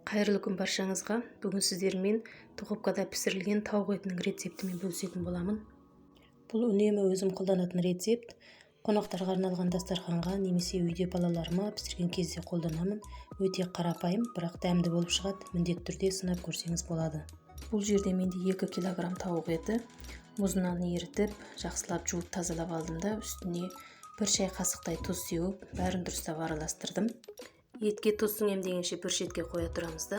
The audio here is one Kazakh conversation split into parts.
Қайырлы күн баршаңызға. Бүгін сіздермен духовкада пісірілген тауық етінің рецептімен бөлісетін боламын. Бұл үнемі өзім қолданатын рецепт. Қонақтарға арналған дастарханға немесе үйде балаларыма пісірген кезде қолданамын. Өте қарапайым, бірақ дәмді болып шығады. Міндетті түрде сынап көрсеңіз болады. Бұл жерде менде 2 килограмм тауық еті. Мұзынан ерітіп, жақсылап жуып тазалап алдым да, үстіне 1 шай қасықтай тұз сеуіп, бәрін дұрыстап араластырдым. Етке тұз сіңем дегенше бір шетке қоя тұрамыз да,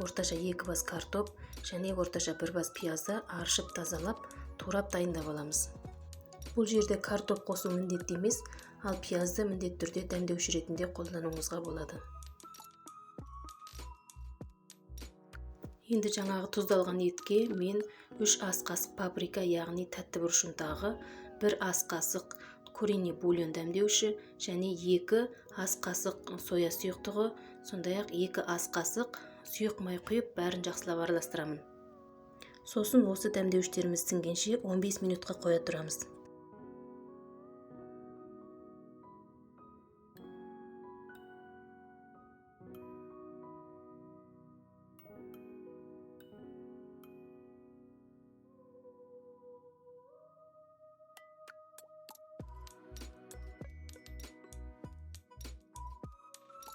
орташа 2 бас картоп және орташа 1 бас пиязды аршып тазалап, турап дайындап аламыз. Бұл жерде картоп қосу міндетті емес, ал пиязды міндетті түрде дәмдеуші ретінде қолдануыңызға болады. Енді жаңағы тұздалған етке мен 3 ас қасық паприка, яғни тәтті бұрыш ұнтағы, 1 ас қасық куриный бульон дәмдеуші және 2 ас қасық соя сұйықтығы, сондай-ақ 2 ас қасық сұйық май құйып, бәрін жақсылап араластырамын. Сосын осы дәмдеуіштеріміз сіңгенше 15 минутқа қоя тұрамыз.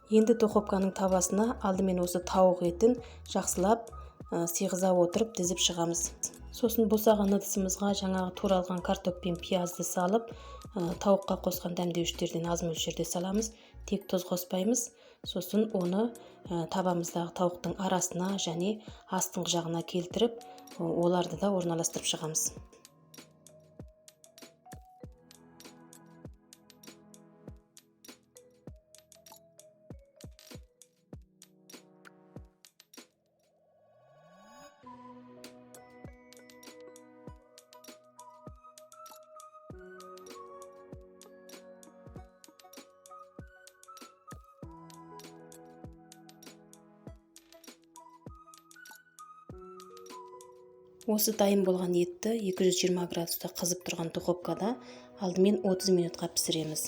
Енді духовканың табасына алдымен осы тауық етін жақсылап сиғыза отырып тізіп шығамыз. Сосын босаған ыдысымызға жаңағы туралған картоп пен пиязды салып, тауыққа қосқан дәмдеуіштерден аз мөлшерде саламыз, тек тұз қоспаймыз. Сосын оны табамыздағы тауықтың арасына және астыңғы жағына келтіріп, оларды да орналастырып шығамыз. Осы дайын болған етті 220 градуста қызып тұрған духовкада алдымен 30 минутқа пісіреміз.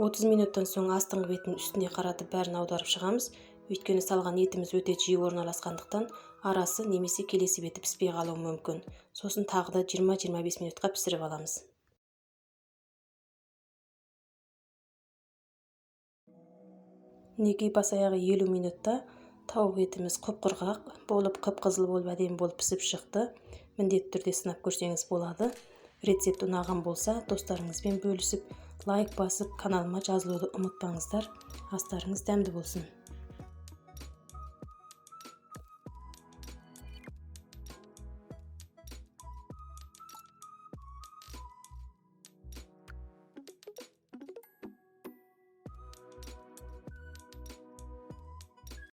30 минуттан соң астыңғы бетін үстіне қаратып бәрін аударып шығамыз. Өйткені салған етіміз өте жиі орналасқандықтан арасы немесе келесі беті піспей қалуы мүмкін. Сосын тағы да 20-25 минутқа пісіріп аламыз. Мінекей бас аяғы 50 минутта тауық етіміз құп-құрғақ болып, қып-қызыл болып, әдемі болып пісіп шықты. Міндетті түрде сынап көрсеңіз болады. Рецепт ұнаған болса, достарыңызбен бөлісіп, лайк басып, каналыма жазылуды ұмытпаңыздар. Астарыңыз дәмді болсын.